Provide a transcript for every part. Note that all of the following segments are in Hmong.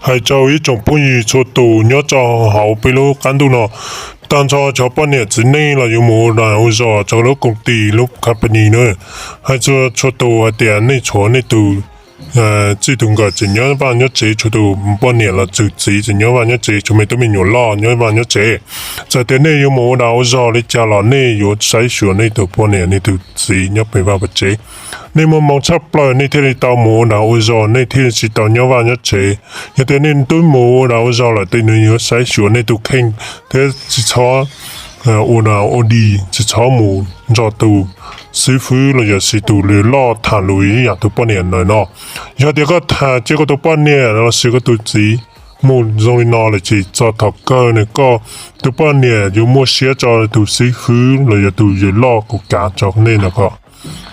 Hais rau ib tsoom phooj ywg txhua tus nyob rau hauv peb lub qab ntuj no, tag nrho cov poj niam txiv neej los yuav mus ua dag ua zog rau lub koom ti lub company na. Hais txhua txhua tus hais tias nej tshuav nej tus txij tus nkawm tseem nyob vaj nyob tsev, tshuav tus poj niam los tus txiv tseem nyob vaj nyob tsev, tshuav me tub me nyuam loj nyob vaj nyob tsev. Txawm tias nej yuav mus ua dag ua zog li cas los nej yuav saib xyuas nej tus poj niam nej tus txiv nyob pem vaj pem tsev. Nej muaj hmoo tshaj plaws nej thiaj li tau mus ua dag ua zog, nej thiaj li tsis tau nyob vaj nyob tsev. Yog tias nej twb mus ua dag ua zog lawm ces nws yuav saib xyuas nej tus kheej thiab tsis txhob ua dag ua dig, tsis txhob mus nrog tus xib fwb los yog tus lwm loj tham lus ib yam tus poj niam ntawm no. Yog tias koj tham cia koj tus poj niam los sis koj tus txiv mus zoo li no lawm ces txog thaum kawg nws koj tus poj niam yuav muaj siab tso tus xib fwb los yog tus yawg loj kuv kav tso nej no ko.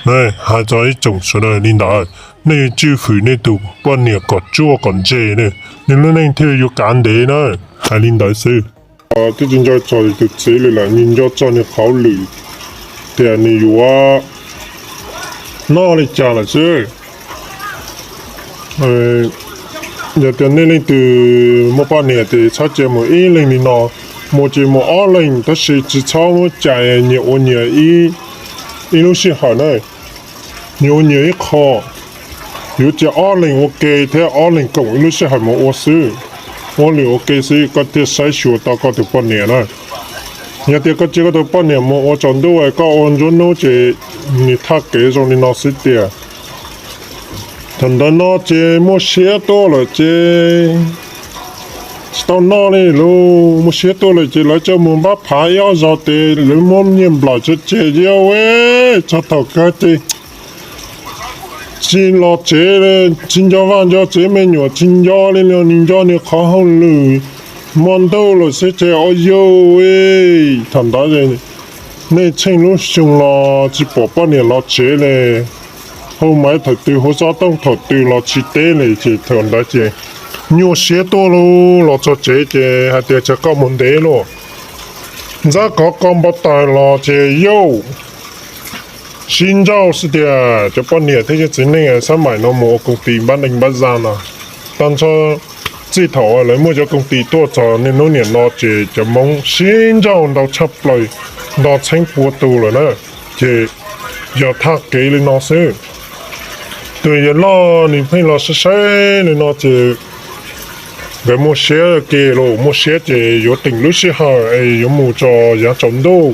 Hais txog ib tsoom sawv daws li ntawd, nej yuav tswj hwm nej tus poj niam kom tsuaj kom ntse, nws lub neej thiaj li yuav kav ntev na. Hais li ntawd xwb. Twb tsis nco txog tus txiv li lawm, nws nco txog nws qhov lwm tias nws yuav noj li cas lawm xwb. Yog tias nej leej twg muaj poj niam ces txhob cia mus ib leeg li no, mus ces mus ob leeg tab sis tsis txhob muab cais nyias ua nyias ib lub sij hawm na. Nyias ua nyias ib qho, yuav cia ob leeg ua ke thiab ob leeg koom ib lub sij hawm mus ua xwb. Ua lwm ua ke xwb koj thiaj saib xyuas tau koj tus poj niam na. Yog tias koj cia koj tus poj niam mus ua tsaus ntuj koj ua nruab hnub ces nws thaj kev zoo li no xwb tiag. Thaum ntawd no ces muaj siab tuaj lawm ces tsis tau noj li lauj. Muaj siab tuaj lawm ces lawv coj mus npab phav ib ob zaug ces lawv muab nyiaj nplawm tseg tseg ua tsaug thaum kawg ces tsis los tsev, tsis nco vaj nco tsev, me nyuam tsis nco li, nws nco nws qhov hauj lwm, hmo ntuj lawm xwb ces ua yus. Thaum ntawd nej tsheej lub xyoo los tsis pom poj niam los tsev li. Hu maiv thaum twg, hu xov tooj thaum twg los tsis teb li ces thaum ntawd ces nyuaj siab tuaj lauj. Los txog tsev ces hais tias tsam koj mus ntev lauj, ntxab khov ko npau taws los ces yauj, sib nrauj xwb tiag. Cov poj niam thiab cov txiv neej xab maim no mus ua koom tis npab neeg npab zaj no, tag nrho txij thaum lawv muaj cov koom tis tuaj txog niaj hnub niam no ces cov Hmoob sib nrauj ntau tshaj plaws, nto txheeb pua tus lawm na. Ces yog thaj kev li no xwb. Tus yawg loj nws pheej los saib saib li no ces nkawd muaj siab ke los muaj siab ces yuav teem lub sij hawm es yuav mus tso yav tsaus ntuj.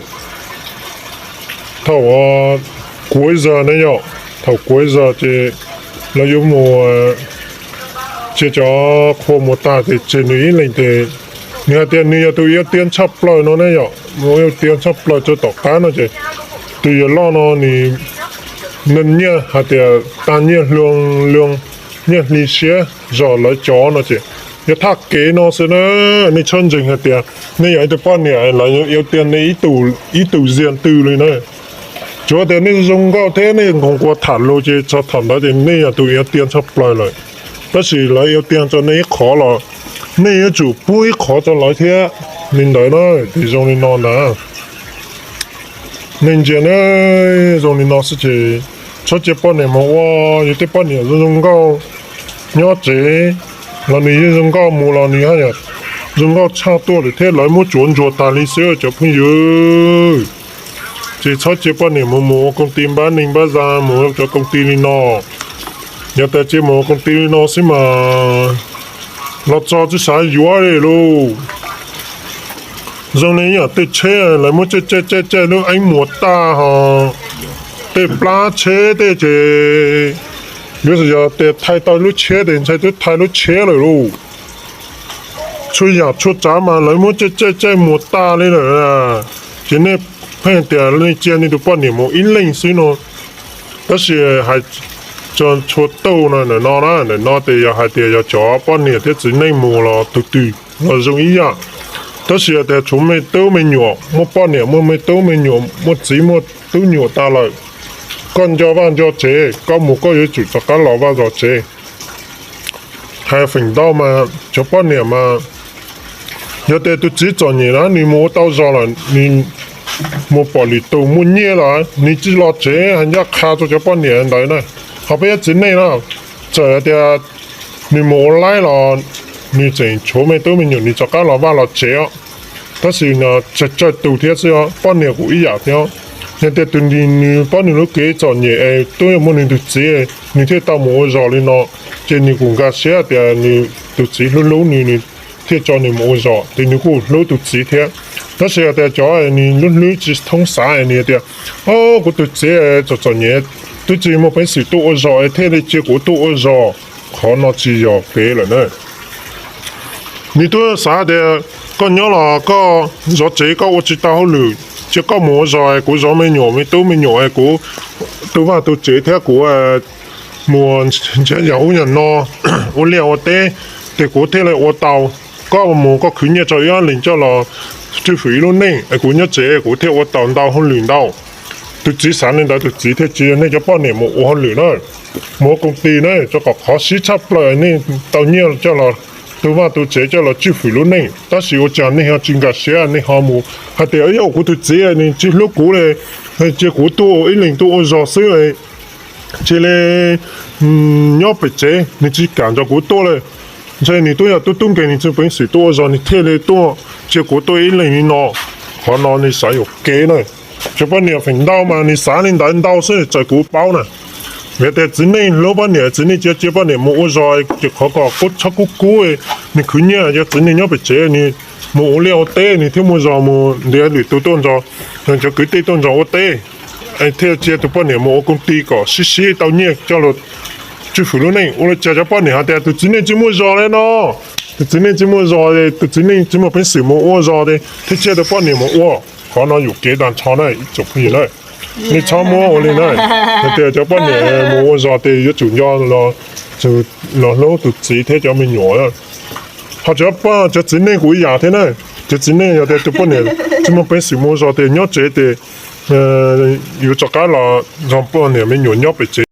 Thaum kuv zag ne yom, thaum kuv zag ces lawv yuav mus cia cov qhua mus tag ces tseg nws ib leeg ces nws hais tias nws yog tus ua tiav tshaj plaws no ne yom, ua tiav tshaj plaws rau tom qab no ces tus yawg loj no nws nyiaj hais tias tag nyiaj hlo, nyiaj hli siab zog lawv cov no ces yog thaj kev no xwb na. Nej txhob ntseeg hais tias nej yog ib tug poj niam lawv ua tiav nej ib tug ziag ntws li na. Tsuav tias nej zoo nkauj thiab nej nqus nqua tham lus ces txog thaum ntawd ces nej yog tus ua tiav tshaj plaws lawm. Tab sis lawv ua tiav rau nej ib qhov los nej yuav tsum pub ib qhov rau lawv thiab. Li ntawd na, ces zoo li no ntag. Nej ntsia ne, zoo li no xwb ces txhob cia poj niam mus ua. Yog tej poj niam zoo zoo nkauj nyob tsev los nws yeej zoo nkauj, mus los nws haj yam zoo nkauj tshaj tuaj lawm thiab. Lawv muab tsuav ntsuag tas li xwb cov phooj ywg. Ces txhob cia poj niam mus mus ua koom tis npab neeg npab zaj, mus ua cov koom tis li no. Yog tias cia mus ua koom tis li no xwb mas los txog tsis xav yuav li lauj. Zoo li yam tej tsheb lawv muab caij caij caij caij lub eeb muas tag ho tej plab tsheb tej ces yuav yog tias thaij tau lub tsheb ces ntshai twb thaij lub tsheb lawm lauj. Txhua yam txhua tsav mas lawv muab caij caij caij muas tag li lawm. Ces nej pheej tias nej cia nej tus poj niam mus ib leeg xwb no. Tab sis hais txog txhua tus no, ntawm no na, ntawm no ces yog hais tias yog cov poj niam thiab txiv neej mus los tus twg los zoo ib yam. Tab sis tias tshuav me tub me nyuam, muaj poj niam muaj me tub me nyuam, muaj txiv muaj tub nyuam tas lawm, koj nco vaj nco tsev, koj mus koj yuav tsum rov qab los vaj los tsev. Hais feem ntau mas cov poj niam mas yog tias tus txiv txom nyem na, nws mus ua tau zog lawm, nws mus pom lwm tus muaj nyiaj lawm, nws tsis los tsev hais ncaj qha rau cov poj niam ntawd na. Ho peb cov txiv neej na, txawm tias nws mus ua laib los nws tseem tshuav me tub me nyuam nws rov qab los vaj los tsev os. Tab sis no tsawg tus thiab xwb os, poj niam kuj ib yam thiab. Yog tias tus nws pom nws lub kev txom nyem es twb muaj nws tus txiv, nws thiaj tau mus ua zog li no, ces nws kuj nkag siab tias nws tus txiv hlub hlub nws, nws thiaj tso nws mus ua zog, ces nws kuj hlub tus txiv thiab. Tab sis hais tias cov nws lub hlwb tsis thoob xav nws tias, o, kuv tus txiv txom txom nyem, twb tsis muaj peev xwm tuaj ua zog thiaj li cia kuv tuaj ua zog, qhov no tsis yog kev lawm na. Nws twb xav tias koj nyob los koj zov tsev koj ua tsis tau hauj lwm, cia koj mus ua zog, kuv zov me nyuam me tub me nyuam, kuv tu vaj tu tsev thiab kuv mus nrhiav yam ub yam no, ua liaj ua teb, ces kuv thiaj li ua tau. Koj mus koj khwv nyiaj rau ib ob leeg coj los tswj hwm ib lub neej, es kuv nyob tsev kuv thiaj ua tau ntau hauj lwm ntau. Tus txiv xav li ntawd, tus txiv thiaj tsis yog nej cov poj niam mus ua hauj lwm na, mus ua koom tis na, rau qhov qhov sib tshaj plaws nej tau nyiaj coj los tu vaj tu tsev coj los tswj hwm lub neej, tab sis ua cas nej ho tsis nkag siab, nej ho mus hais tias, yog kuv tus txiv nws tsis hlub kuv li, cia kuv tuaj ib leeg tuaj ua zog xwb, cia li nyob pem tsev, nws tsis kam nrog kuv tuaj li. Ntshe nws twb yog tub tub nkeeg, nws tsis muaj peev xwm tuaj ua zog, nws thiaj li tuaj cia kuv tuaj ib leeg li no. Qhov no nws xav yuam kev na. Cov poj niam feem ntau mas nws xav li ntawd ntau xwb, txawm kuv paub na. Vim tias txiv neej hlub poj niam, txiv neej cia cia poj niam mus ua zog, ces qhov kom kub txhob kub kub, nws khwv nyiaj, yog txiv neej nyob pem tsev, nws mus ua liaj ua teb, nws thiaj muaj zog mus ntiav lwm tus tuaj nrog, cov kwv tij tuaj nrog ua teb, thiaj cia tus poj niam mus ua koom tis kom sib sib tau nyiaj coj los tswj hwm lub neej. Ua li cas cov poj niam hais tias tus txiv neej tsis muaj zog li no, tus txiv neej tsis muaj zog, tus txiv neej tsis muaj peev xwm mus ua zog, thiaj cia tus poj niam mus ua. Qhov no yuam kev tag nrho na ib tsoom phooj ywg na. Nej txhob muab ua li na, hais tias cov poj niam mus ua zog ces yuav tsum nco los, los hlub tus txiv thiab cov me nyuam. Ho cov, cov txiv neej kuj ib yam thiab na. Cov txiv neej yog tias tus poj niam tsis muaj peev xwm mus ua zog ces nyob tsev ces yuav rov qab los nrog poj niam me nyuam nyob pem tsev.